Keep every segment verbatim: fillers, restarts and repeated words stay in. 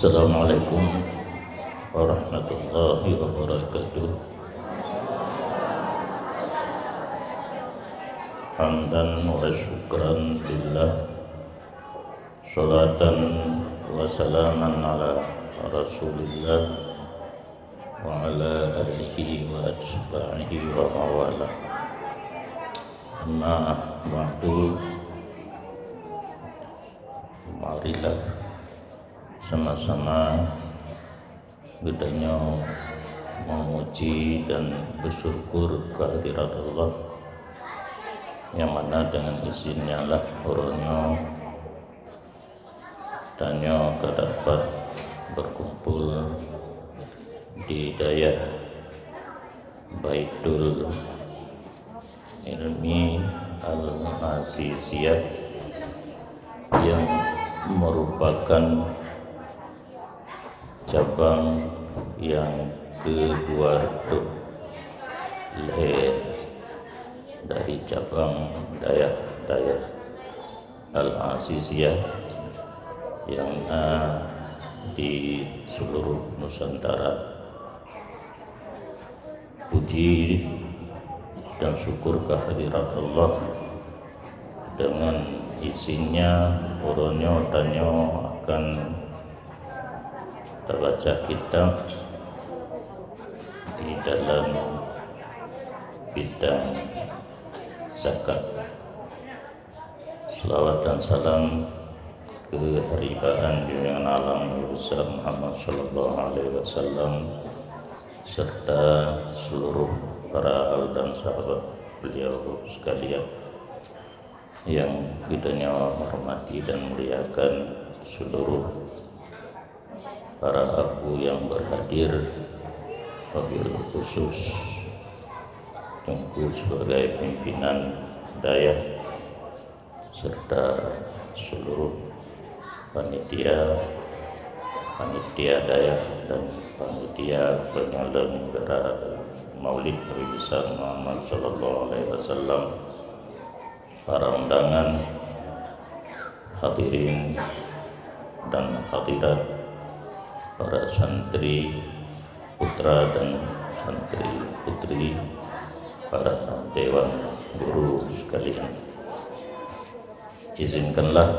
Assalamualaikum warahmatullahi wabarakatuh. Hamdan wa syukran lillah. Salatan wa salaman ala Rasulillah wa ala alihi wa ashabihi wa mawalah. Amma ba'du. Marilah sama-sama geutanyoe memuji dan bersyukur kehadirat Allah, yang mana dengan izinnya lah uroe nyoe tanyoe ka dapat berkumpul di dayah Baitul Ilmi Al-Aziziyah, yang merupakan cabang yang kedua reutôh lhèe dari cabang dayah-dayah Al-Aziziyah yang na di seluruh Nusantara. Puji dan syukur kehadirat Allah, dengan izinnya uroe nyoe tanyoe akan tabaca kitab di dalam bidang zakat. Selawat dan salam keu haribaan junjungan alam Nabi besar Muhammad sallallahu alaihi wasallam serta seluruh para al dan sahabat beliau sekalian, yang geutanyoe hormati dan muliakan, seluruh para abu yang berhadir, wabil khusus Teungku sebagai pimpinan dayah serta seluruh panitia, panitia dayah dan panitia penyelenggara Maulid Nabi Besar Muhammad sallallahu alaihi wasallam, para undangan, hadirin dan hadirat, para santri putra dan santri putri, para dewan guru sekalian. Izinkanlah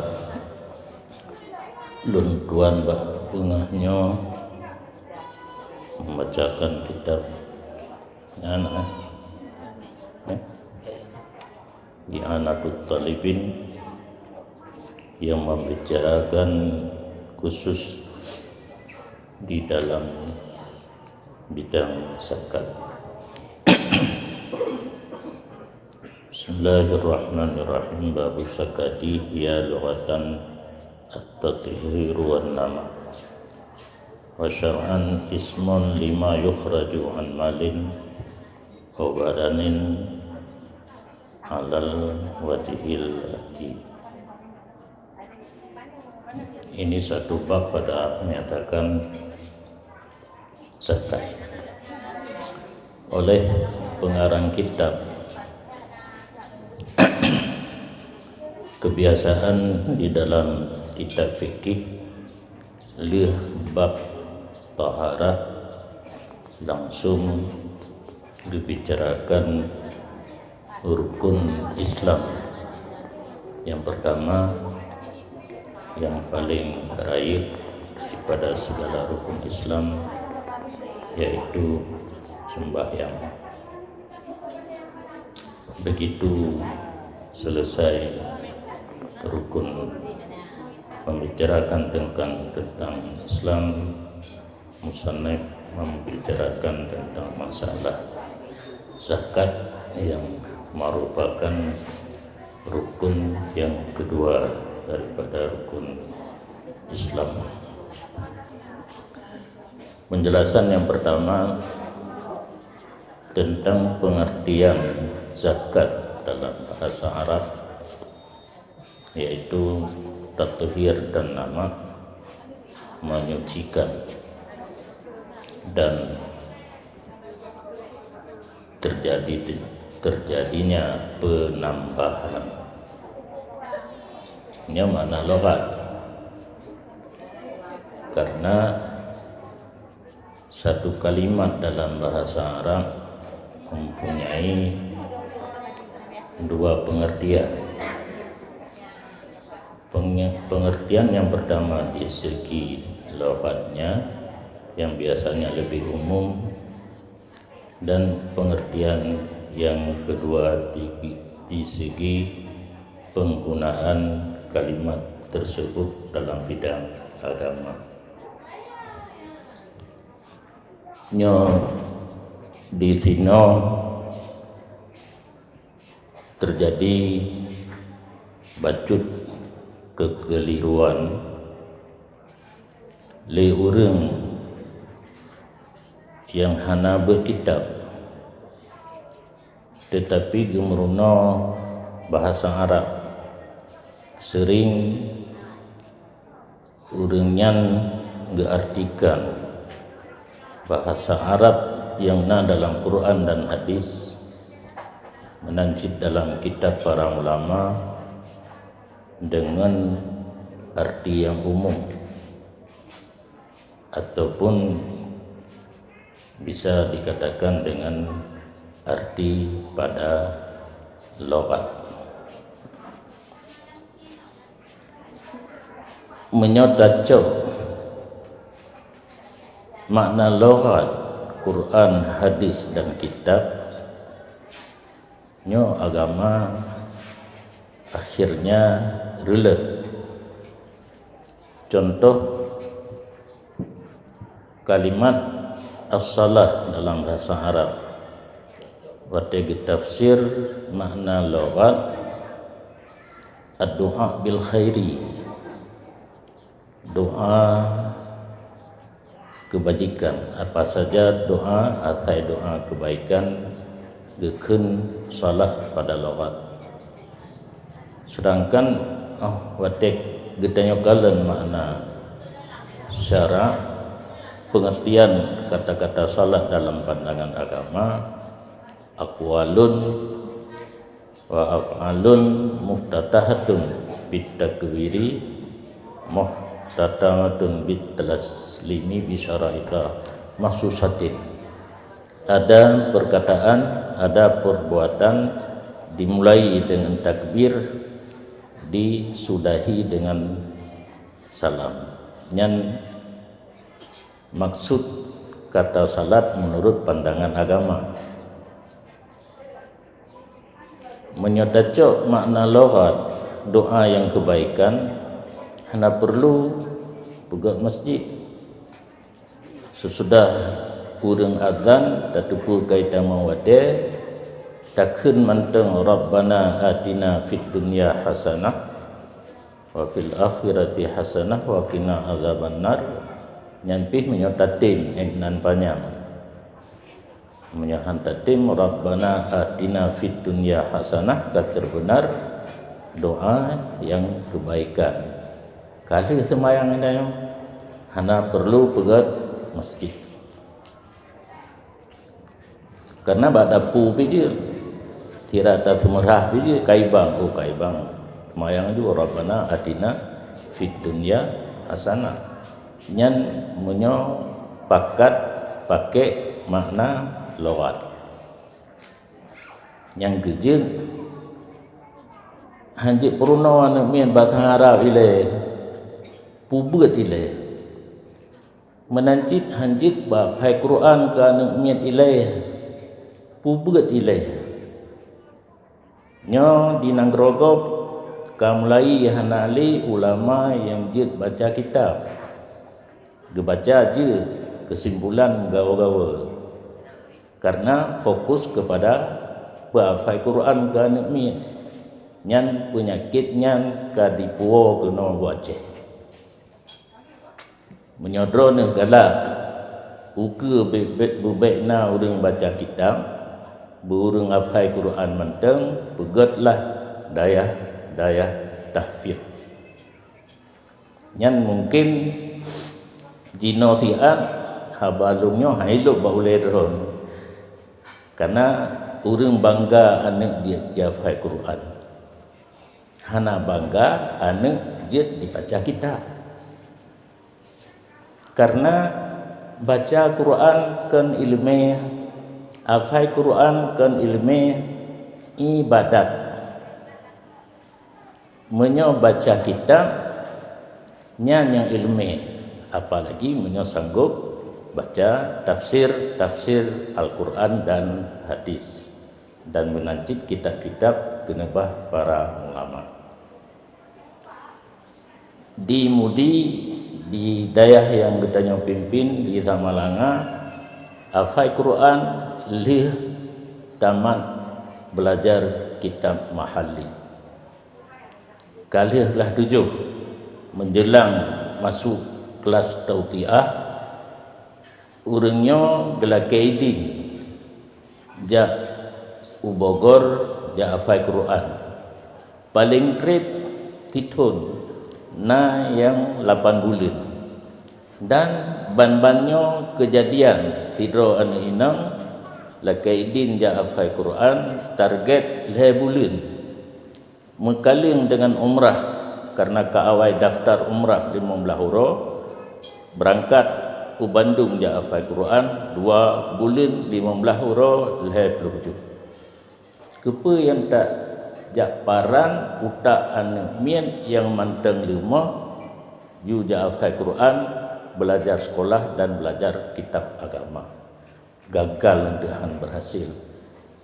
lôn tuan bak beungoh nyoe membacakan kitab nyan, eh? Eh? I'anatut Talibin, yang membicarakan khusus di dalam bidang zakat. Bismillahirrahmanirrahim. Babu zakati hiya lughatan at-tathhiru wan nama. Wa syar'an ismun lima yukhraju an malin wa badanin alal wajhil ati. Ini satu bab pada menyatakan zakat. Oleh pengarang kitab, kebiasaan di dalam kitab fikih, lheueh bab taharah langsung dibicarakan rukun Islam. Yang pertama, yang paling rayeuk daripada segala rukun Islam, yaitu sembahyang. Begitu selesai rukun, membicarakan tentang, tentang Islam, musannif membicarakan tentang masalah zakat yang merupakan rukun yang kedua daripada rukun Islam. Penjelasan yang pertama tentang pengertian zakat dalam bahasa Arab, yaitu tathhir dan nama, menyucikan, dan terjadi, terjadinya penambahan. Nyan makna lughat. Karena satu kalimat dalam bahasa Arab mempunyai dua pengertian. Penge-, pengertian yang pertama di segi lughatnya, yang biasanya lebih umum, dan pengertian yang kedua di, di segi penggunaan kalimat tersebut dalam bidang agama. Nyoe di sinoe terjadi bacut keukeliruan lé ureuëng nyang hana beuet kitab, teutapi geumeurunoe bahasa Arab. Seuring ureuëng nyan geuartikan bahasa Arab nyang na dalam Quran dan hadis, meunan cit dalam kitab para ulama, deungon arti nyang umum, ataupun bisa dikatakan dengan arti pada lughat. Meunyoe tacok makna lughat Quran, hadis, dan kitab, nyoe agama akhirnya reuloh. Contoh, kalimat as-salah dalam bahasa Arab, watée geutafsir makna lughat, ad-du'a bil khairi, doa kebajikan. Apa saja doa, asai doa kebaikan, geukheun salah pada lughat. Sedangkan, oh, watée geutanyoe kalon makna syara, pengertian kata-kata salat dalam pandangan agama, aqwalun wa af'alun muftatahatun bit takbiri, muhtatamatun bit taslimi bi syaraita mahsusatin. Ada perkataan, ada perbuatan dimulai dengan takbir, disudahi dengan salam. Nyan maksud kata salat menurut pandangan agama. Meunyoe tacok makna lughat doa nyang keubaikan, hana peurlu peugét masjid. Seusudah ureuëng azan, tateupeue ka jitamong watée, takheun mantong, "Rabbana atina fid dunya hasanah wa fil akhirati hasanah wa qina azabannar." Nyan pih meunyoe tatem ék nan panyang. Meunyoe han tatem, "Rabbana atina fid dunya hasanah," ka teubeunar doa nyang keubaikan. Ka lheueh seumayang nyan, hana peurlu peugét masjid. Karena bak dapu pih jeuet, sira taseumeurah pih jeuet, kaibang, oh, kaibang. Seumayang jih, "Rabbana atina fid dunya hasanah." Nyan meunyoe pakat pakék makna lughat. Nyang keujeuet, han jeuet peurunoe aneuëk miet basa Arab ilée, peubeuet ilée. Meunan cit han jeuet bak hai Quran keu aneuëk miet ilée, peubeuet ilée. Nyoe di nanggroe gob ka mulai hana lé ulama nyang jeuet baca kitab. Geubaca jeuet keusimpulan gawa-gawa, karena fokus keupada peuhafai Quran keu aneuëk miet. Nyan peunyakét nyan ka dipuwoe keunoe u Aceh. Meunyoe droeneueh galak ukeue beubaih na ureuëng baca kitab, beu ureuëng hafai Quran mantong, peugét lah dayah-dayah tahfidz. Nyan mungken jinoe siat haba lôn nyoe han ilop bak ulée droen. Karena ureuëng bangga aneuëk jeuet jihafai Quran. Hana bangga aneuëk jeuet jibaca kitab. Karena baca Quran kon ileumèe, hafai Quran kon ileumèe, ibadat. Meunyoe baca kitab, nyan nyang ileumèe, apalagi meunyoe sanggob baca tafsir-tafsir Al-Quran dan hadis, dan meunan cit kitab-kitab geuneubah para ulama. Di Mudi, di dayah nyang geutanyoe pimpin di Samalanga, hafai Quran lheueh tamat beulajar kitab mahalli. Ka lheueh blah tujoh, meunjeulang masôk klas tautiah, ureuëng nyoe geulakée idin jak u Bogor jak hafai Quran. Paleng treb sithon na nyang lapan buleuen. Dan ban-ban nyoe keujadian sidroe aneuëk inong lakée idin jak hafai Quran target lhée buleuen. Meukaleng deungon umrah, kareuna ka awai daftar umrah limong blaih uroe, beurangkat u Bandung jak hafai Quran dua buleuen limong blaih uroe lhée ploh juh. Keupeue nyang tajak paran utak aneuëk miet nyang mantong leumoh, ju jak hafai Quran, beulajar sekolah dan beulajar kitab agama? Gagal, hana berhasil.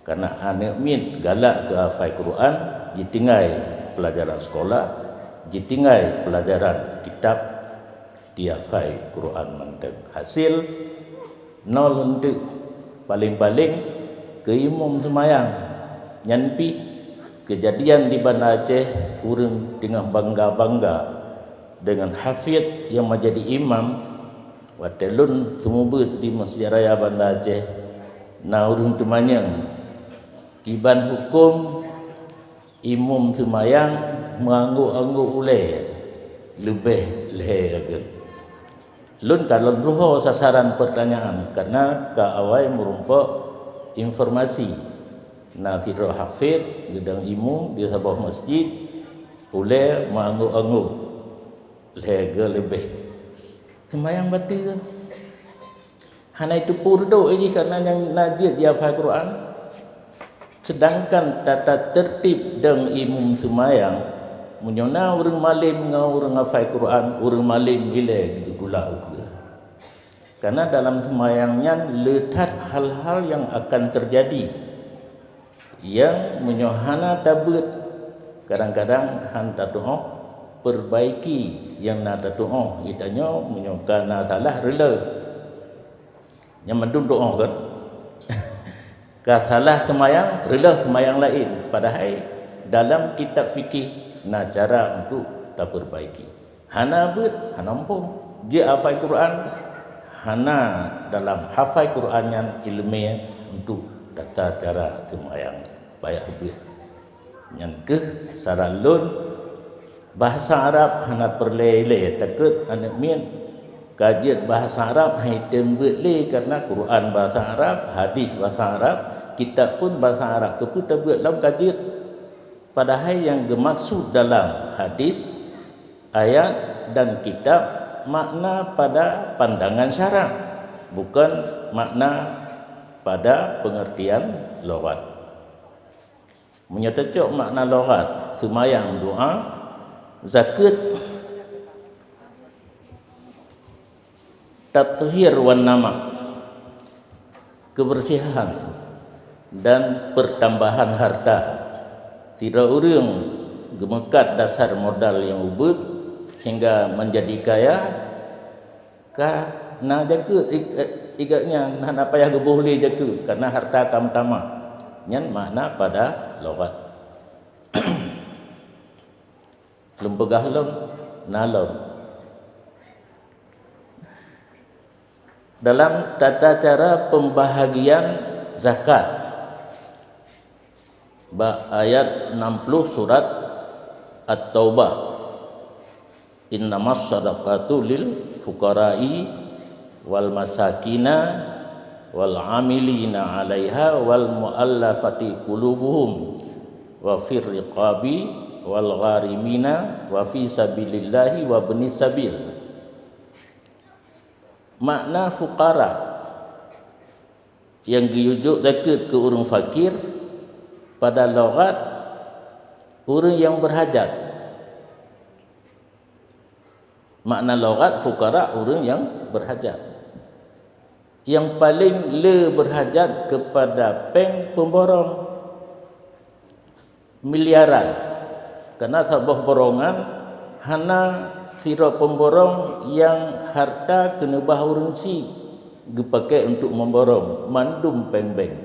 Karena aneuëk miet galak keu hafai Quran, jitinggai pelajaran sekolah, jitinggai pelajaran kitab, jihafai Quran mantong. Hasil, nol eunteuk. Paleng-paleng keu imum seumayang. Nyan pih keujadian di Banda Aceh, ureuëng teungoh bangga-bangga deungon hafid nyang meujadi imam. Watée lôn seumeubeuet di Masjid Raya Banda Aceh, na ureuëng teumanyong, kiban huköm imum seumayang meuanggôk-anggôk ulée leubeh lhée lagée? Lôn ka lôn ruho sasaran peurtanyaan, kareuna ka awai meurumpok informasi. Na sidroe hafid geudong imum di saboh masjid, ulée meuanggôk-anggôk lhée geuleubeh. Seumayang bateue. Hana jiteupeue reudok jih kareuna nyang na jeuet jihafai Quran. Seudangkan tata teurtib dong imum seumayang, meunyoe na ureuëng malem ngon ureuëng hafai Quran, ureuëng malem ilée geugula ukeue. Kareuna dalam seumayang nyan le that hal-hal nyang akan teujadi. Nyang meunyoe hana tabeuet, kadang-kadang han tatuoh peubaiki nyang na tatuoh. Geutanyoe meunyoe ka na salah, reuloh. Nyang mandum tuoh kan? Ka salah seumayang, reuloh seumayang laén. Padahai dalam kitab fikih na cara untuk tapeubaiki. Hana beuet, hana muphom. Jeuet hafai Quran, hana dalam hafai Quran nyan ileumèe untuk tata cara seumayang. Payah beuet. Nyan kheueh saran lôn, bahasa Arab hana peureulée ilée, takot aneuëk miet ka jeuet bahasa Arab han jitem beuet lé, kareuna Quran bahasa Arab, hadis bahasa Arab, kitab pun bahasa Arab. Keupeue tabeuet lom ka jeuet? Padahai nyang geumaksud dalam hadis, ayat dan kitab makna pada pandangan syara, bukan makna pada pengertian lughat. Meunyoe teucok makna lughat, seumayang, doa, zakeuet, tathhir wan nama, kebersihan dan pertambahan harta. Sidroe ureuëng geumeukat dasar modal nyang ubit hingga menjadi kaya, ka na jakeuet, i-, i gobnyan hana payah geuboh lé jakeuet, kareuna harta ka meutamah. Nyan makna pada lughat. Lôn peugah lom, na lom. Dalam tata cara pembahagian zakat, bak ayat enam puluh surat At-Taubah, "Innamas shadaqatu lil fuqara'i wal masakina wal amilina 'alaiha wal mu'allafati qulubuhum wa fir riqabi wal gharimina wa fi sabilillahi wa ibnis sabil." Makna fuqara nyang geuyue jok zakeuet keu ureuëng fakir, pada lughat ureuëng nyang beurhajat. Makna lughat fuqara ureuëng nyang beurhajat. Nyang paleng le beurhajat keupada péng peumborong miliaran. Kareuna saboh borongan hana sidroe peumborong nyang harta keuneubah ureuëng sie geupakée untuk meuborong, mandum péng bank.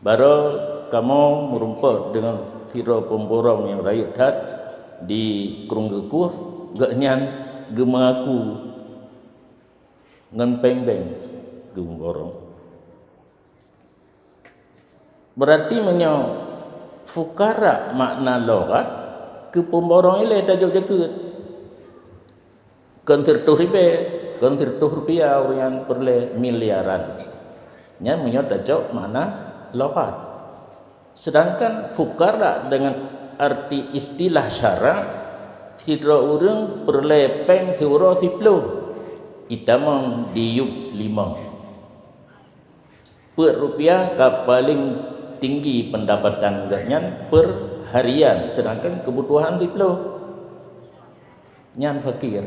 Barô kamoe meurumpok deungon sidroe peumborong nyang rayeuk that di Krueng Geukueh, gobnyan geumeungaku ngon péng bank geumeuborong. Beurati meunyoe fuqara makna lughat, keu peumborong ilée tajok zakeuet. Kon sireutôh ribée, kon sireutôh rupiah, ureuëng nyan peureulée miliaran. Nyan meunyoe tacok makna lughat. Seudangkan fuqara deungon arti istilah syara, sidroe ureuëng peureulée péng siuroe siploh, itamong diyueb limong. Peuet rupiah ka paleng tinggi peundapatan gobnyan per harian, seudangkan keubutuhan siploh. Nyan fakir.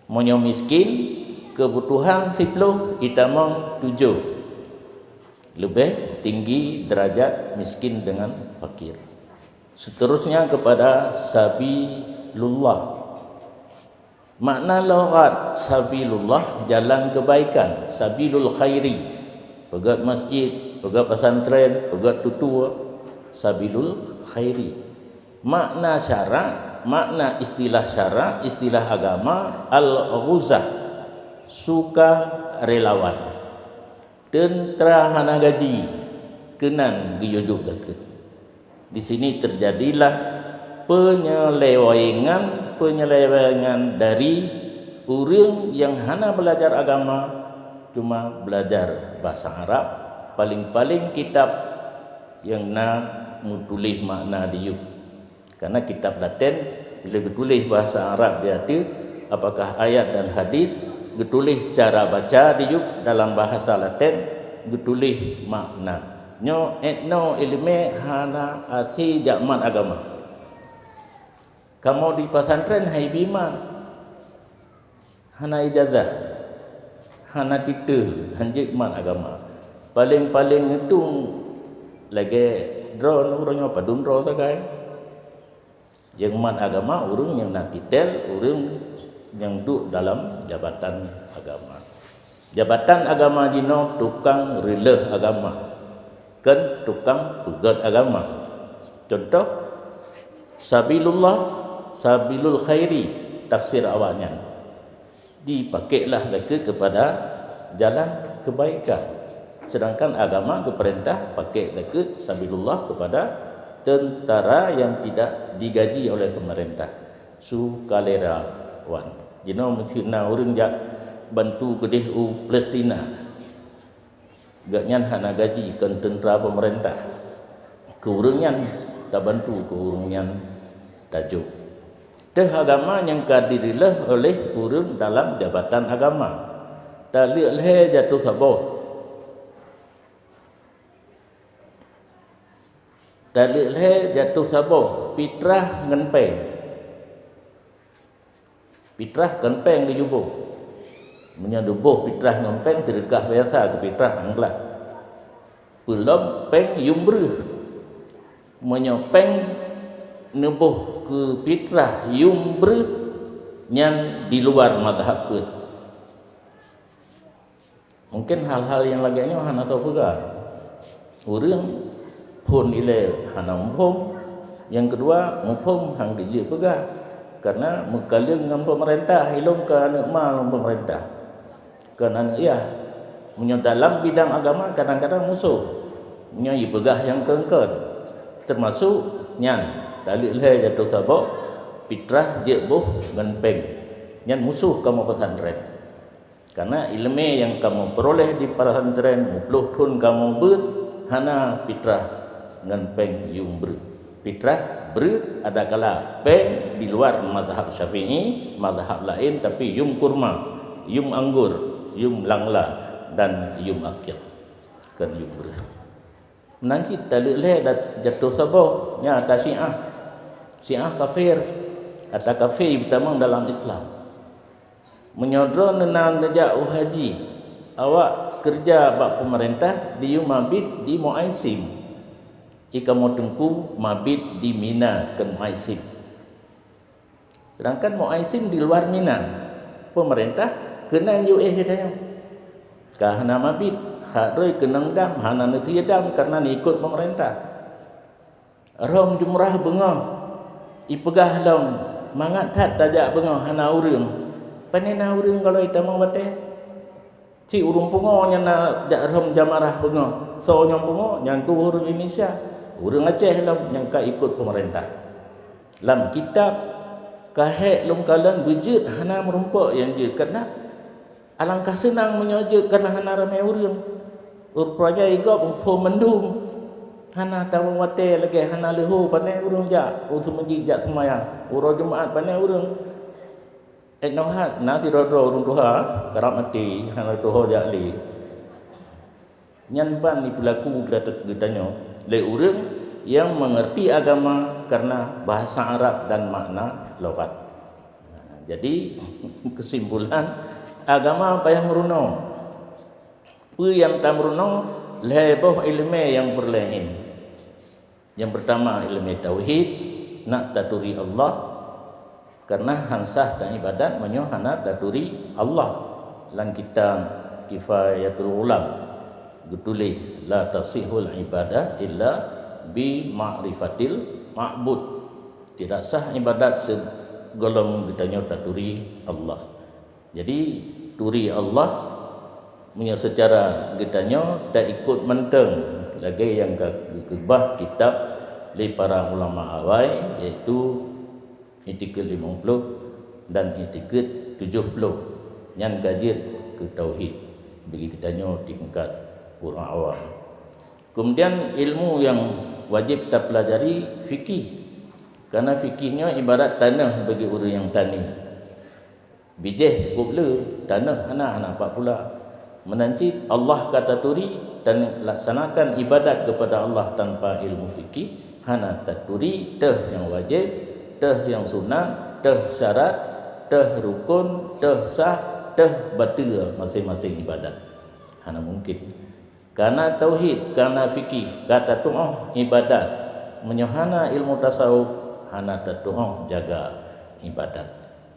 Meunyoe miskin, keubutuhan siploh itamong tujoh. Leubeh tinggi deurajat miskin deungon fakir. Seuterusnya keupada sabilullah. Makna lughat sabilullah, jalan keubaikan, sabilul khairi, peugét masjid, peugét pesantren, peugét tutoe, sabilul khairi. Makna syara, makna istilah syara, istilah agama, al-ghuzah, sukarelawan. Teuntra hana gaji, keunan geuyue jok zakeuet. Di sini teujadilah penyelewengan-penyelewengan dari ureuëng nyang hana beulajar agama, cuma beulajar basa Arab, paleng-paleng kitab nyang na meutuléh makna diyueb. Karena kitab Laten, bila geutuléh bahasa Arab di ateueh, apakah ayat dan hadis, geutuléh cara baca diyueb dalam bahasa Laten, geutuléh makna. Nyoe etno ileumé hana até jak mat agama. Kamoe di pesantren hai bi mat. Hana ijazah, hana titel, hanjeuet mat agama. Paleng-paleng neutueng lagée droe uroe nyoe padum droe sagai. Nyang mat agama ureuëng nyang na titel, ureuëng nyang duek dalam jabatan agama. Jabatan agama jinoe tukang reuleueh agama, kon tukang peugét agama. Contoh, sabilullah, sabilul khairi, tafsir awaknyan. Dipakailah zakeuet keupada jalan keubaikan. Seudangkan agama geupeurintah pakai zakeuet sabilullah keupada teuntara nyang tidak digaji oleh peumeurintah, sukarelawan. Jinoe meusti na ureuëng jak bantu keudeh u Palestina. Gobnyan hana gaji, kon teuntara peumeurintah. Keu ureuëng nyan tabantu, keu ureuëng nyan tajok. Teuh agama nyang ka direuleueh oleh ureuëng dalam jabatan agama. Taleuek lhée jatoh saboh. Taleuek lhée jatoh saboh, pitrah ngon péng. Pitrah kon péng geuyue boh. Meunyoe neuboh pitrah ngon péng, seudeukah biasa keu pitrah ngon glah. Peulom péng yuem breueh. Meunyoe péng neuboh keu pitrah yuem breueh, nyan di luar mazhab peuet. Mungken hal-hal nyang lagée nyoe hana soe peugah. Ureuëng phon ilée hana muphom, nyang keudua muphom han geujeuet peugah, kareuna meukaleueng ngon peumeurintah, ilôn ka aneuëk ma lôn peumeurintah, kon aneuëk yah. Meunyoe dalam bidang agama kadang-kadang musoh, meunyoe jipeugah nyang kon-kon, teumasok nyan taleuek lhée jatoh saboh, pitrah jeuet boh ngon péng, nyan musoh kamoe pesantren. Karena ileumé nyang kamoe peuroléh di pesantren, muploh thon kamoe beuet, hana pitrah ngon péng yuem breueh. Pitrah breueh adakala péng di luar mazhab Syafi'i, mazhab laén, tapi yuem kurma. yum anggor, yum langla, dan yum akyat, kon yum breuh. Meunan cit taleuek lhée jatoh saboh, nyan ata Syiah. Syiah kafir, ata kafé peutamong dalam Islam. Meunyoe droeneuh na neujak u haji, awak keureuja bak peumeurintah diyue mabit di Muaisim. I kamoe teungku mabit di Mina kon Muaisim. Seudangkan Muaisim di luwa Mina, peumeurintah keunan jiéh geutanyoe. Ka hana mabit, hak droe keunong dam, hana neuseuti dam kareuna neuikot peumeurintah. Rhom jumrah beungoh, ipeugah lom, mangat that tajak beungoh hana ureuëng. Pane na ureuëng gohlom itamong watée? Cit ureuëng pungo nyang na jak rhom jamarah beungoh. Soe nyang pungo? Nyan keuh ureuëng Indonesia. Ureuëng Aceh lom nyang ka ikot peumeurintah. Lam kitab ka hék lôn kalon beujeuet hana meurumpok nyang jeuet keunan. Alangkah seunang meunyoe jeuet kareuna hana ramé ureuëng. Rupanya i gob muphom mandum. Hana tamong watée lagée hana leuho pane ureuëng jak, u seumeujid jak seumayang. Uroe Jumat pane ureuëng. Inoe hat na sidroe-droe ureuëng tuha karab maté, hana tuho jak lé. Nyan ban jipeulaku geutanyoe lé ureuëng nyang meungerti agama kareuna bahasa Arab dan makna logat. Jadi, keusimpulan, agama payah meurunoe. Peue nyang tameurunoe? Lhée boh iéleumé nyang peureulée nyan. Nyang peurtama iéleumé tauhid, nak taturi Allah, kareuna han sah taibadat meunyoe hana taturi Allah. Lam kitab Kifayatul Ghulam geutuléh, "La tasihul ibadah illa bi ma'rifatil ma'bud." Tidak sah ibadat sigohlom geutanyoe taturi Allah. Jadi, turi Allah meunyoe seucara geutanyoe taikot mantong lagée nyang ka geukeubah kitab lé para ulama awai, yaitu Itikeuet limong ploh dan Itikeuet tujoh ploh, nyan ka jeuet keu tauhid bagi geutanyoe tingkat ureuëng awam. Keumudian, ilmu nyang wajéb tapeulajari fikih, kareuna fikih nyoe ibarat tanoh bagi ureuëng nyang tani. Bijéh cukôp le, tanoh hana, hana pat pula. Meunan cit Allah ka taturi, dan laksanakan ibadat keupada Allah tanpa ilmu fikih, hana taturi teuh nyang wajéb, teuh nyang sunat, teuh syarat, teuh rukon, teuh sah, teuh bateu maséng-maséng ibadat. Hana mungken. Kana tauhid, kana fikih, ka tatuoh ibadat. Meunyoe hana ilmu tasawuf, hana tatuoh jaga ibadat.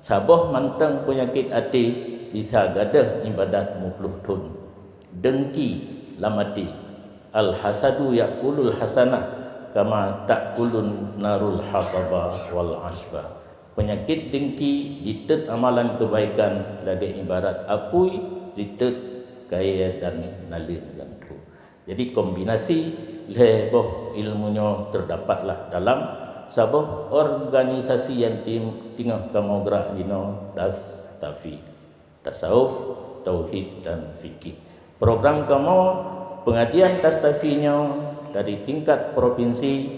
Saboh mantong peunyakét até bisa gadôh ibadat muploh thon. Deungki lam até. Al-hasadu ya'kulul hasanah kama ta'kulun narul hatabah wal asbah. Peunyakét deungki jitot amalan keubaikan lagée ibarat apui jitot kayée dan naleueng lam trok. Jadi, kombinasi lhée boh ilmu nyoe teudapatlah dalam saboh organisasi nyang tim-, teungoh kamoe grak jinoe, Tastafi, tasawuf, tauhid, dan fikih. Program kamoe pengajian Tastafi nyoe dari tingkat propinsi,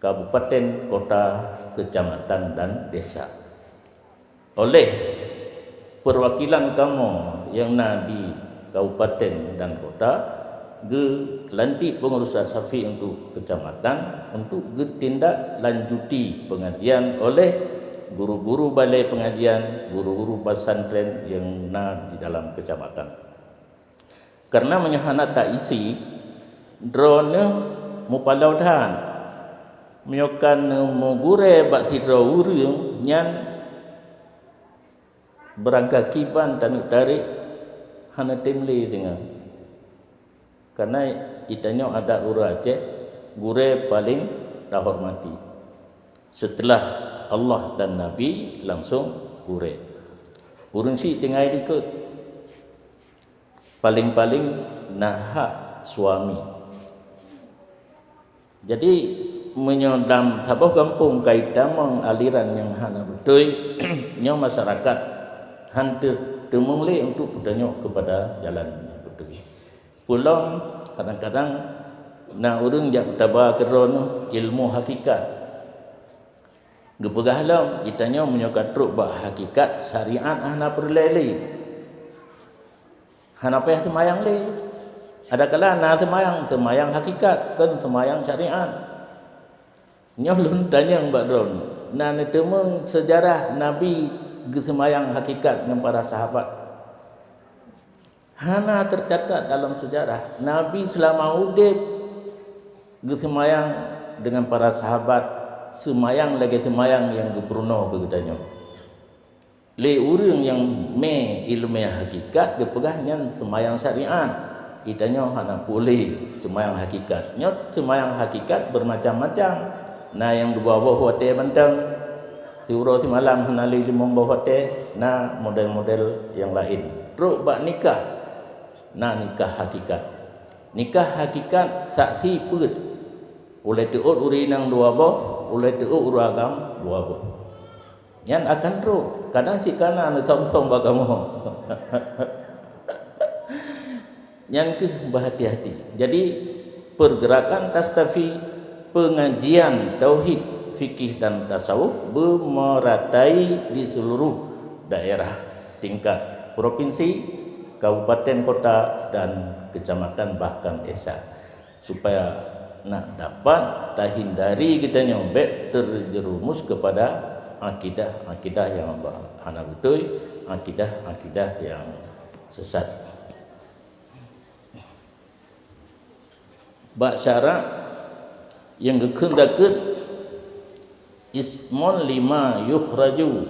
kabupaten, kota, kecamatan, dan desa. Oleh peuwakilan kamoe nyang na di kabupaten dan kota, geulantik peungurusan Tastafi untuk kecamatan untuk geutindak lanjuti pengajian oleh guru-guru balai pengajian, guru-guru pesantren nyang na di dalam kecamatan. Kareuna meunyoe hana taisi, droeneuh mupaloe that. Meunyoe ka neumugurée bak sidroe ureuëng, nyan beurangkakiban taneuk tarek hana tem lé singoh. Kareuna geutanyoe adat ureuëng Aceh, gurée paleng tahormati. Seuteulah Allah dan Nabi, langsong gurée. Ureuëng syiek tinggai dikeue. Paleng-paleng na hak suami. Jadi, meunyoe lam saboh gampông ka itamong aliran nyang hana beutôi, nyoe masyarakat han teu-, teumong lé untuk peutanyok keupada jalan nyang beutôi. Peulom, kadang-kadang na ureuëng jak peutaba keudroe neuh ilmu hakikat. Geupeugah lom, geutanyoe meunyoe ka trok bak hakikat syariat hana peureulée lé. Hana payah seumayang lé. Adakala na seumayang, seumayang hakikat, kon seumayang syariat. Nyoe lôn tanyong bak droeneuh, na neuteumeung seujarah Nabi geuseumayang hakikat ngon para sahabat? Hana teucatat dalam seujarah. Nabi seulama udeb geuseumayang deungon para sahabat, seumayang lagée seumayang nyang geupeurunoe keu geutanyoe. Lé ureuëng nyang mé iéleumé hakikat geupeugah nyan seumayang syariat. Geutanyoe hana puléh seumayang hakikat. Nyoe seumayang hakikat beumacam-macam. Na nyang dua boh watée mantong, siuroe simalam hana lé limong boh watée, na model-model nyang laén. Trok bak nikah, na nikah hakikat. Nikah hakikat saksi peuet. Ulée teuôt ureuëng inong dua boh, ulée teuôt ureuëng agam dua boh. Nyan akan trok. Kadang cit kana neusöm-söm bak kamoe. Nyan keuh beuhati-hati. Jadi, pergerakan Tastafi, pengajian tauhid, fikih dan tasawuf beumeratai di seluruh daerah tingkat provinsi, kabupaten, kota, dan kecamatan, bahkan desa, supaya nak dapat tahindari geutanyoe bék terjerumus kepada akidah-akidah nyang hana beutôi, akidah-akidah nyang sesat. Bak syarak nyang geukheun zakeuet, ismon lima yukhraju,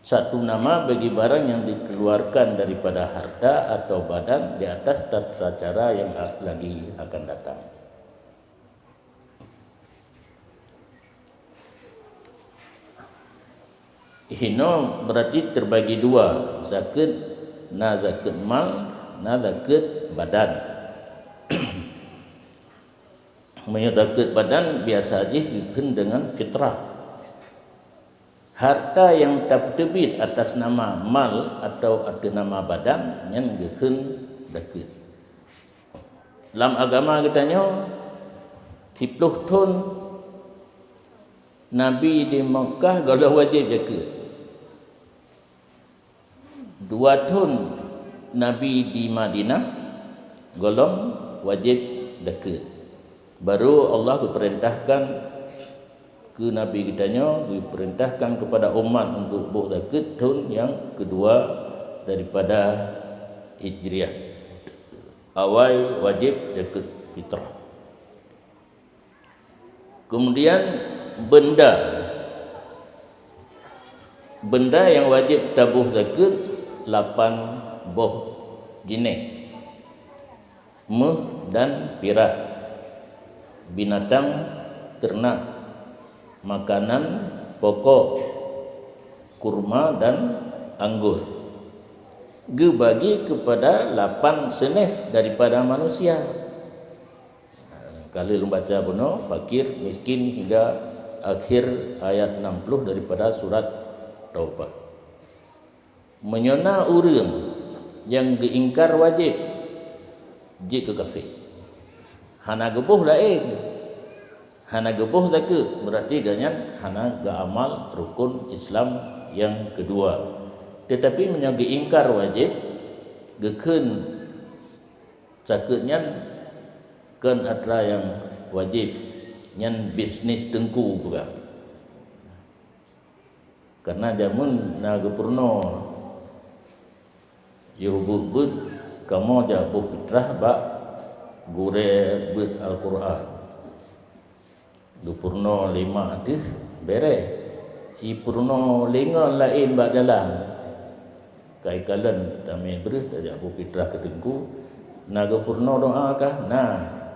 satu nama bagi barang yang dikeluarkan daripada harta atau badan di atas tata cara yang lagi akan datang. Hinoe berarti terbagi dua, zakeuet, na zakeuet mal, na zakeuet badan. Meunyoe zakeuet badan biasa jih geukheun deungon fitrah. Harta nyang tapeuteubiet atas nama mal atau ateueh nama badan nyan geukheun zakeuet. Lam agama geutanyoe, siploh thon Nabi di Makkah gohlom wajéb zakeuet. Dua thon Nabi di Madinah gohlom wajéb zakeuet. Baru Allah geupeurintahkan keu Nabi geutanyoe, geupeurintahkan keupada umat untuk boh zakeuet thon nyang keudua daripada Hijriah. Awai wajéb zakeuet fitrah. Kemudian benda. Benda nyang wajéb taboh zakeuet lapan boh jinéh, méuh dan pirak, binatang ternak, makanan pokok, kurma dan anggur. Geubagi keupada lapan seunif daripada manusia. Ka lheueh lôn baca bunoe, fakir, miskin, hingga akhir ayat enam puluh daripada surat Taubah. Meunyoe na ureuëng nyang geuingkar wajéb, jeuet keu kafé. Hana geuboh laén, hana geuboh zakeuet, berarti gobnyan hana geuamal rukun Islam nyang keudua. Teutapi meunyoe geuingkar wajéb, geukheun zakeuet nyan kon atra nyang wajéb, nyan bisnis teungku peugah. Karena jameun na geupeurunoe yoh beuet-beuet, kamoe jak boh fitrah bak gurée beuet Al-Qur'an. Geupeurunoe lima ateueh bereh, ipeurunoe lingon laén bak jalan. Ka ikalon tamé breueh tajak boh fitrah keu teungku, na geupeurunoe doa kah? Na,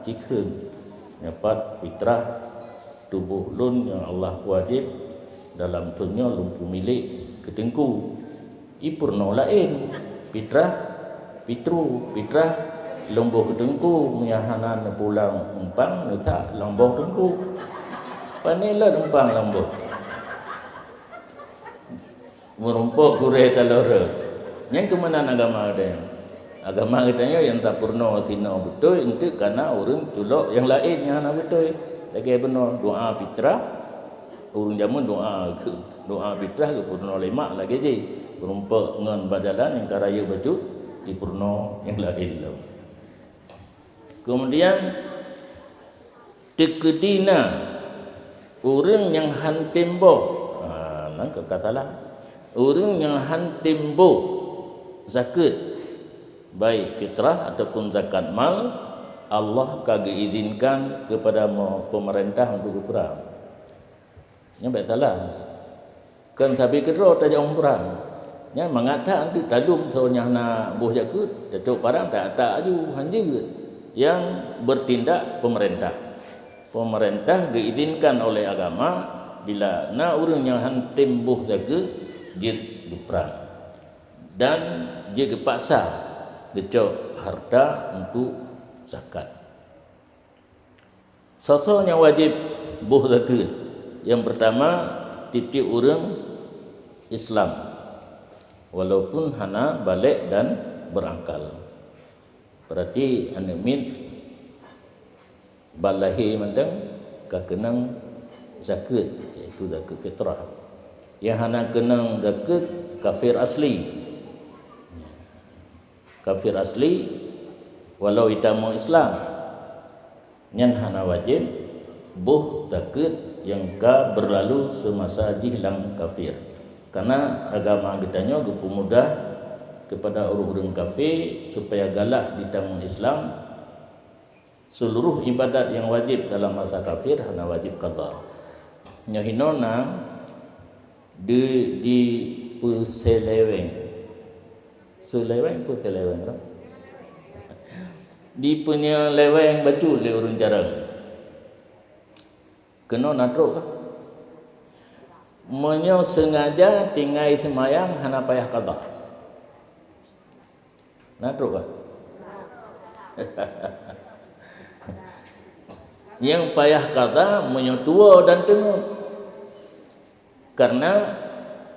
cikheun, nyoe pat fitrah tuboh lôn nyang Allah wajéb dalam thon nyoe lôn peumilék keu teungku. Ipeurunoe laén, fitrah, fitru, fitrah lôn boh keu teungku, meunyo hana neupulang umpang neutak lam boh teungku. Pané lôn umpang lam boh. Meurumpok gurée taloe rot. Nyan keumanan agama geutanyoe. Agama geutanyoe nyang tapeurunoe sinoe beutôi, eunteuk kana ureuëng tulok nyang laén nyang hana beutôi. Lagée bunoe doa fitrah, Ureuëng jameun doa, doa fitrah geupeurunoe lé mak lagée jih, meurumpok ngon bak jalan nyang ka rayeuk bacut dipeurunoe nyang laén lom. Keumudian, teukeudi na ureuëng nyang han tem boh, ha, nan ka salah. Ureuëng nyang han tem boh zakeuet, baik fitrah ataupun zakat mal, Allah ka geuizinkan keupada mo-, peumeurintah untuk geuprang. Nyan bék salah. Kon sabe keudroe tajak umrah. Nyan mangat that anteuk talum soe nyang hana boh zakeuet, tacok parang tak-tak aju, han jeuet. Nyang bertindak pemerintah. Pemerintah geuizinkan oleh agama bila na ureuëng nyang han tem boh zakeuet jeuet geuprang dan jeuet geupaksa geucok hareuta untuk zakat. Soe-soe nyang wajéb boh zakeuet? Nyang peurtama, tieb-tieb ureuëng Islam, walaupun hana balek dan beurakal. Berarti aneuëk miet ban lahé mantong ka keunong zakeuet, yaitu zakeuet fitrah. Nyang hana keunong zakeuet, kafir asli. Kafir asli, walau itamong Islam, nyan hana wajéb boh zakeuet nyang ka beurlalu seumasa jih lam kafir. Karena agama geutanyoe geupeumudah keupada ureuëng-ureuëng kafé supaya galak jitamong Islam. Seuluruh ibadat nyang wajéb dalam masa kafir hana wajéb qadha. Nyoe hinoe na di, dipeuseuleweng. Seuleweng peue seuleweng, Ram? Dipeunyeleweng bacut lé ureuëng carông. Keunoe na trok kah? Meunyoe seungaja tinggai seumayang hana payah qadha. Na trok kah? Nyang payah qadha meunyoe tuwoe dan teungeut. Karena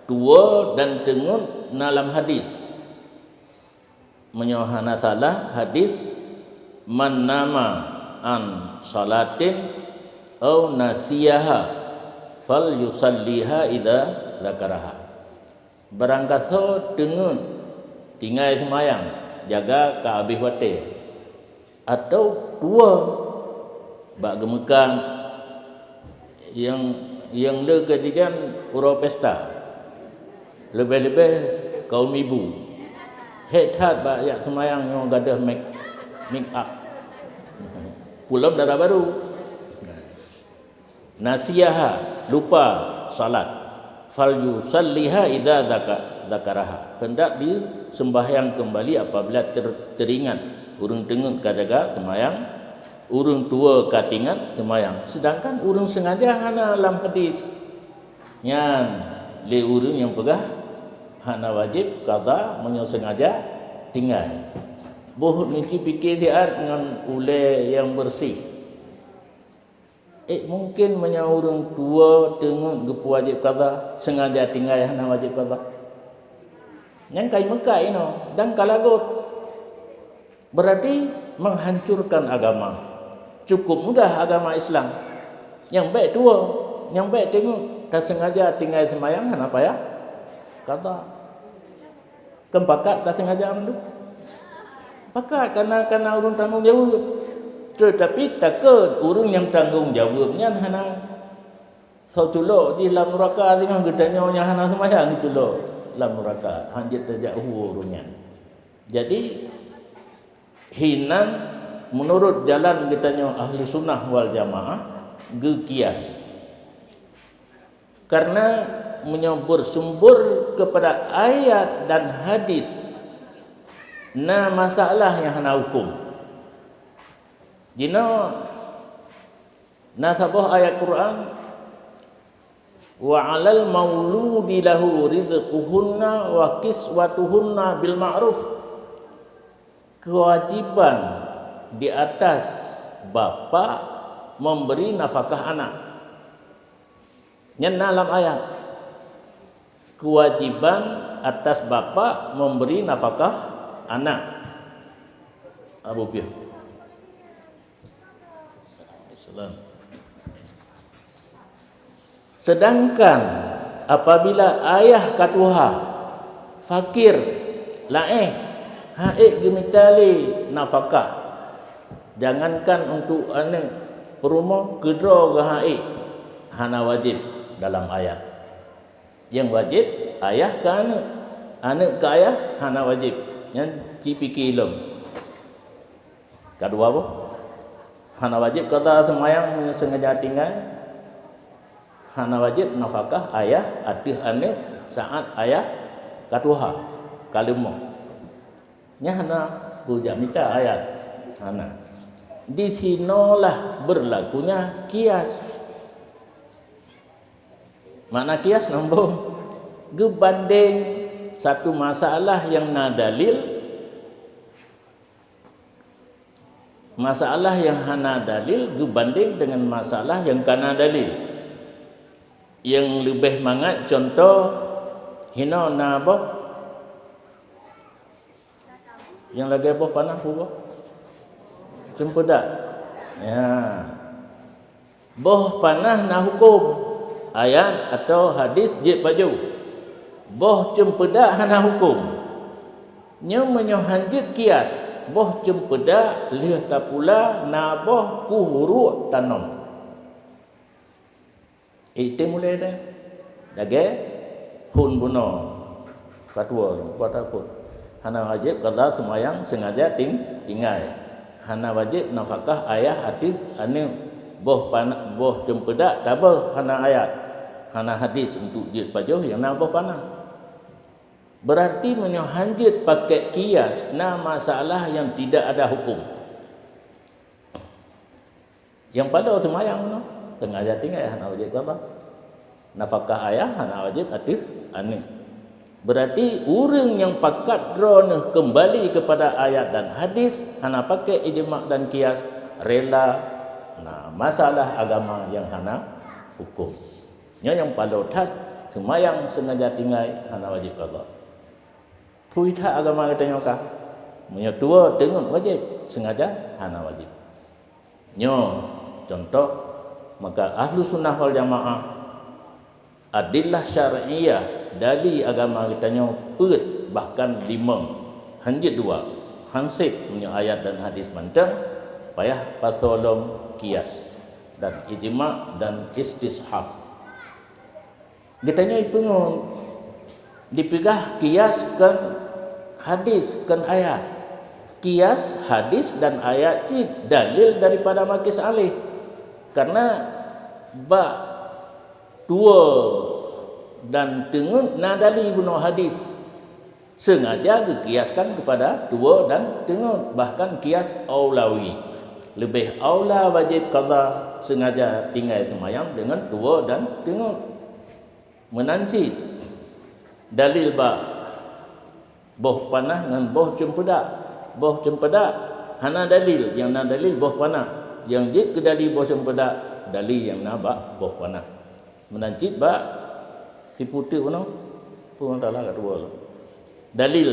tuwoe dan teungeut na lam hadis. Meunyoe hana salah hadis, "Man nama an salatin au nasiyaha fal yusalliha idza zakaraha." Barangkasoe teungeut tinggai seumayang, jaga ka habéh watée, atau tuwoe bak geumeukan nyang, nyang le keu dijan uroe pesta, leubeh-leubeh kaum ibu. Hék that bak jak seumayang nyoe gadôh make, make up. Pulom dara barô. Nasiyaha, lupa salat. Fal yusalliha idza dzaka-, dzakaraha. Hendak diseumbahyang keumbali apabila ter-, teuringat. Ureuëng teungeut ka jaga seumayang, ureuëng tuwoe ka teuingat seumayang. Seudangkan ureuëng seungaja hana lam hadis. Nyan lé ureuëng nyang peugah hana wajéb qadha meunyoe seungaja tinggai. Boh neuci pike siat ngon ulée nyang beureuséh. Eh, mungken meunyoe ureuëng tuwoe teungeut geupeuwajéb qadha, seungaja tinggai hana wajéb qadha? Nyan ka imeukat inoe dan ka lagot. Berarti menghancurkan agama. Cukup mudah agama Islam. Nyang bék tuwoe, nyang bék teungeut, ka seungaja tinggai seumayang hana payah qadha. Kan pakat ka seungaja mandum? Pakat, kana, kana ureuëng tanggong jaweueb. Teutapi takot ureuëng nyang tanggong jaweueb nyan hana soe culok jih lam nuraka, singoh geutanyoe nyang hana seumayang geuculok lam nuraka, hanjeuet tajak hu ureuëng nyan. Jadi, hinan meunurot jalan geutanyoe Ahlussunnah wal Jamaah geukias. Karena meunyoe bersumber kepada ayat dan hadis, na masalah nyang hana huköm. Jinoe na saboh ayat Quran, "Wa 'alal mauludi lahu rizquhunna wa kiswatuhunna bil ma'ruf." Kewajiban di atas bapak memberi nafkah anak. Nyan na lam ayat. Kewajiban atas bapak memberi nafkah anak. Abu Piah. Salam. Sedangkan apabila ayah ka tuha, fakir, laéh, han ék geumita lé nafakah, jangankan untuk aneuëk peurumoh, keudroe geuh han ék, hana wajéb dalam ayat. Nyang wajéb ayah keu aneuëk, aneuëk keu ayah hana wajéb. Nyan ci pike lom. Kadua boh, hana wajéb qadha seumayang meunyoe sengaja tinggai. Hana wajéb nafakah ayah ateueh aneuëk saat ayah ka tuha, ka leumoh. Nyan hana beujak mita ayat. Hana. Di sinoe lah berlakunya kias. Makna kias nambông, geubandeng satu masalah nyang na dalil, masalah nyang hana dalil geubandeng dengan masalah nyang ka na dalil. Nyang leubeh mangat cuntoh, hinoe na boh, nyang lagée boh panah peue boh? Ceumpeudak. Ya. Boh panah na huköm, ayat atawa hadis jeuet pajoh. Boh ceumpeudak hana huköm. Nyoe meunyoe hanjeuet kias, boh ceumpeudak lheueh tapula na boh kuh ruek tanom. Item ulée deh. Lagée phon bunoe. Ka tuwoe lom, kuat phon. Hana wajéb qadha seumayang sengaja ting-, tinggai. Hana wajéb nafakah ayah ateueh aneuëk. Boh pana-, boh ceumpeudak tabeuh hana ayat, hana hadis untuk jeuet pajoh nyang na boh panah. Berarti meunyoe hanjeuet pakai kias, na masalah nyang tidak ada huköm. Nyang padum seumayang nyoe, sengaja tinggai hana wajéb qadha. Nafakah ayah hana wajéb ateueh aneuëk. Berarti ureuëng nyang pakat droeneueh keumbali keupada ayat dan hadis, hana pakai ijma' dan kias, rela na masalah agama nyang hana huköm. Nyoe nyang padum that, seumayang sengaja tinggai hana wajéb qadha. Phui that agama geutanyoe kah? Meunyoe tuwoe teungeut wajéb, sengaja hana wajéb. Nyoe cuntoh, maka Ahlussunnah wal Jamaah, adillah syar'iyah, dali agama geutanyoe peuet bahkan limong, hanjeuet dua, hanseb meunyoe ayat dan hadis mantong, payah pasoe lom kias dan ijma' dan istishab. Geutanyoe ipeungeut, dipeugah kias kon hadis, kon ayat. Kias, hadis dan ayat cit dalil daripada makis alaih. Karena bak tuwoe dan teungeut na dali bunoe hadis. Sengaja geukiaskan keupada tuwoe dan teungeut, bahkan kias aulawi. Leubeh aula wajéb qadha sengaja tinggai seumayang deungon tuwoe dan teungeut. Meunan cit dalil bak boh panah ngon boh ceumpeudak. Boh ceumpeudak hana dalil, nyang na dalil boh panah. Nyang jeuet keu dali boh ceumpeudak, dali nyang na bak boh panah. Meunan cit bak sipu teuk bunoe, peue masalah ka tuwoe lom. Dalil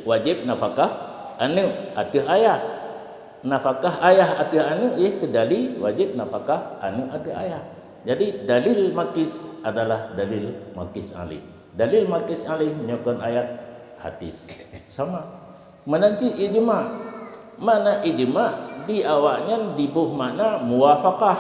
wajéb nafakah aneuëk ateueh ayah. Nafakah ayah ateueh aneuëk, ié keu dali wajéb nafakah aneuëk ateueh ayah. Jadi, dalil makis adalah dalil makis alaih. Dalil makis alaih nyoe kon ayat, hadis. Sama. Meunan cit ijma'. Makna ijma' di awaknyan diboh makna muwafaqah.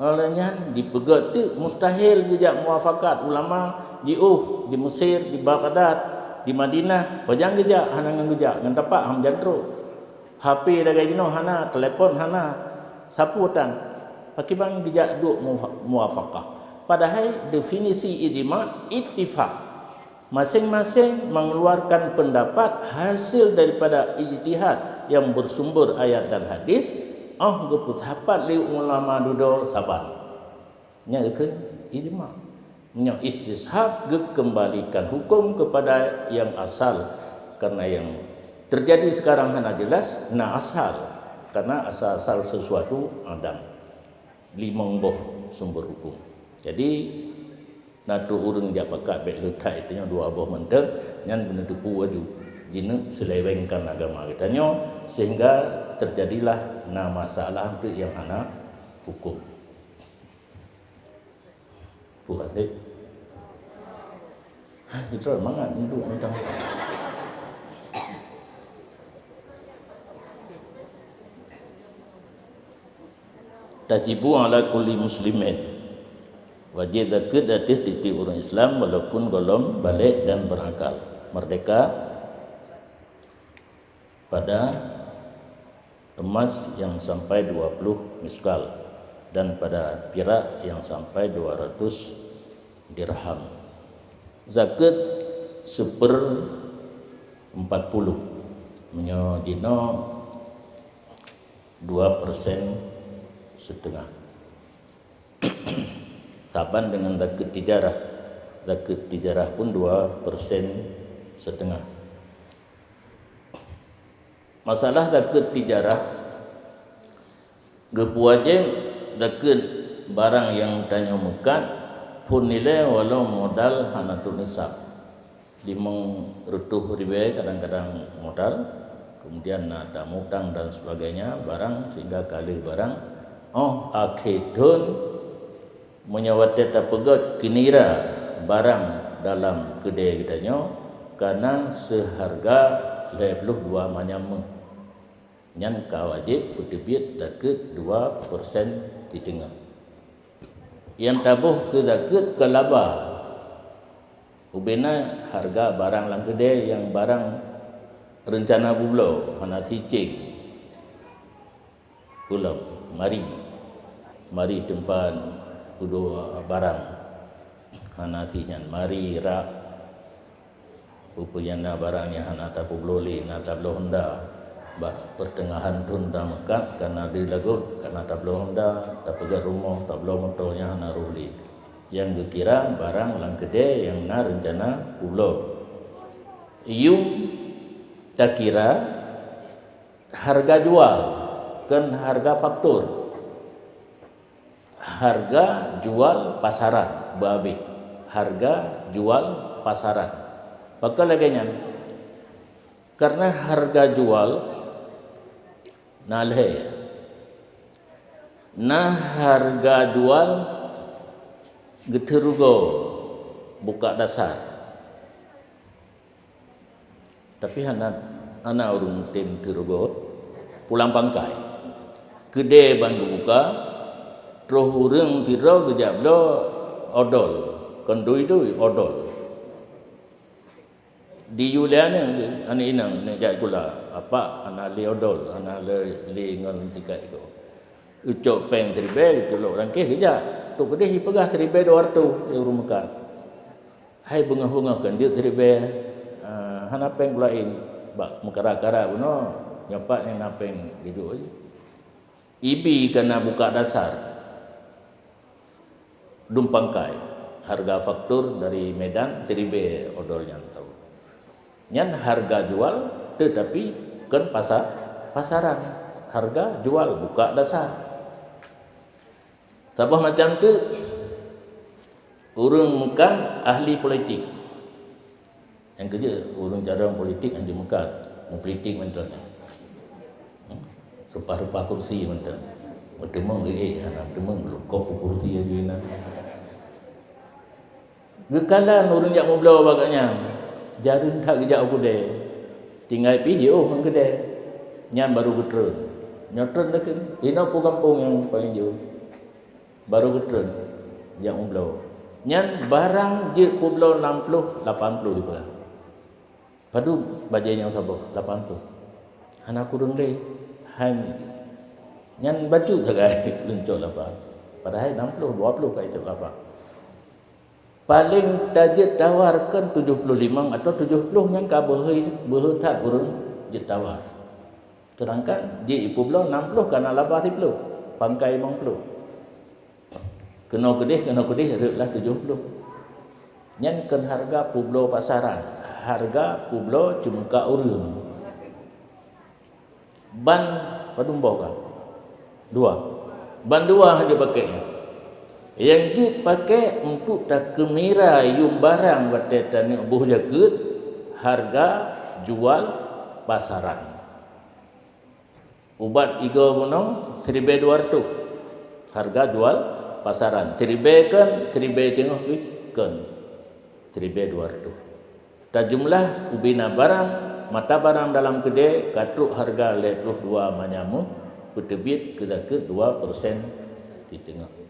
Óh lheueh nyan dipeugét teuk mustahil geujak muwafaqat ulama jiôh di Mesir, di Baghdad, di Madinah, pajan geujak, hana ngon geujak, ngon tapak han meujan trok. H P lagée jinoe hana, telepon hana, sapeue tan. Pakriban geujak duek mufa-, muwafaqah. Padahai definisi ijma' ittifaq. Maséng-maséng mengeluarkan pendapat hasil daripada ijtihad yang bersumber ayat dan hadis, óh geupeusapat lé ulama dudoe saban. Nyan geukheun ijma'. Meunyoe istishab geukeumbalikan huköm keupada nyang asal, karena nyang teujadi sekarang hana jeulaih na asal, karena asal-asal sesuatu adam. Limong boh sumber huköm. Jadi, na troh ureuëng jak pakat bék leutai tanyoe dua boh mantong, nyan beuneuteupeu laju jineuk seulewengkan agama geutanyoe, sehingga teujadilah na masalah teuk nyang hana huköm. Pukasek. Kita mangat untuk macam Tajibu ala kulli muslimin. Wajib zakeuet ateueh tieb-tieb ureuëng Islam walaupun gohlom balek dan berakal, merdeka, pada emas yang sampai dua puluh miskal dan pada pirak yang sampai dua ratus dirham. Zakeuet seper empat puluh. Meunyoe jinoe dua persen setengah. Saban dengan zakeuet tijarah. Zakeuet tijarah pun dua persen setengah. Masalah zakeuet tijarah, geupeuwajéb zakeuet barang nyang tanyoe meukat phon nilai walau modal hana trok nisab. Limong reutôh ribée kadang-kadang modal, kemudian na tamutang dan sebagainya, barang sehingga ka lheueh barang. Óh akhé thon, meunyoe watée tapeugét keunira barang dalam keudée geutanyoe, ka na seuharga lhée ploh dua manyam méuh, nyan ka wajéb peuteubiet zakeuet dua persen siteungoh. Nyang taboh keu zakeuet keu laba. Ubena hareuga barang lam keudée nyang barang reuncana peubloe, hana sicéng. Peulom, mari. Mari teumpat peuduek barang. Hana si nyan, mari rak. Peue-peue nyang na barang nyang hana tapeubloe lé, na tabloe honda. Bak peuteungahan thon tameukat, ka na di lagot, ka na tabloe honda, tapeugét rumoh, tabloe moto nyang hana rôh lé. Nyang geukira barang lam keudée nyang na reuncana peubloe. Yum takira hareuga jual, kon hareuga faktur. Hareuga jual pasaran beuhabéh. Hareuga jual pasaran. Pakon lagée nyan? Karena hareuga jual na lhée. Na hareuga jual geuteurugoe buka dasar. Tapi hana, hana ureuëng tem teurugoe pulang pangkai. Keudée ban geubuka, troh ureuëng sidroe geujak bloe odol, kon dui-dui odol. Di yue lé aneuëk, aneuëk inong, aneuëk jak sikula, apak hana lé odol, hana lé, lé ngon sikat iko. Geucok péng siribée, geuculok lam kéh geujak. Trok keudeh jipeugah siribée dua reutôh lé ureuëng meukat. Hai beungoh-beungoh keu jeuet siribée, eh, hana péng peulaén, bak meukara-kara bunoe, nyoe pat nyang na péng geujok. Ibi ka na buka dasar. Dum pangkai, hareuga faktur dari Medan siribée odol nyan tau. Nyan hareuga jual, teutapi kon pasa-, pasaran. Hareuga jual buka dasar. Saboh macam teuk ureuëng meukat ahli politik. Nyang keujeuet ureuëng carông politik hanjeuet meukat, meupolitik mantong nyan. Hmm? Reupah-reupah kursi mantong. Meuteumeung geuék hana meuteumeung, lôn koh u kursi laju inan. Geukalon ureuëng jak meubloe bak gobnyan, jareueng that geujak u keudée. Tinggai pih jiôh ngon keudée. Nyan barô geutreun. Nyoe treun lakée, inoe peue gampông nyang paleng jeuet. Barô geutreun jak meubloe. Nyan barang jeuet peubloe nam ploh, lapan ploh jipeugah. Padub bajée nyang saboh? Lapan ploh. Hana kureueng lé. Hai, nyan bacut sagai leuncok laba. Padahai nam ploh, dua ploh ka icok laba. Paleng tajeuet tawar kon tujoh ploh limong atau tujoh ploh nyang ka beuhe, beuhe that ureuëng jeuet tawar. Seudangkan jih ipeubloe nam ploh ka na laba siploh, pangkai limong ploh. Keunoe keudeh, keunoe keudeh reuek lah tujoh ploh. Nyan kon hareuga peubloe pasaran, hareuga peubloe ceumuka ureuëng. Ban padum boh ka? Dua. Ban dua han jeuet pakée nyan. Nyang jeuet pakée untuk takeumira yuem barang watée taneuk boh jakeuet, hareuga jual pasaran. Ubat igoe bunoe siribée dua reutôh, hareuga jual pasaran. Siribèe kon, siribèe teungoh pih kon. Siribèe dua reutôh. Tajumlah ubena barang, mata barang dalam keudè ka trôk hareuga lhèe ploh dua manyam, peuteubiet keu zakeuet dua persen siteungoh.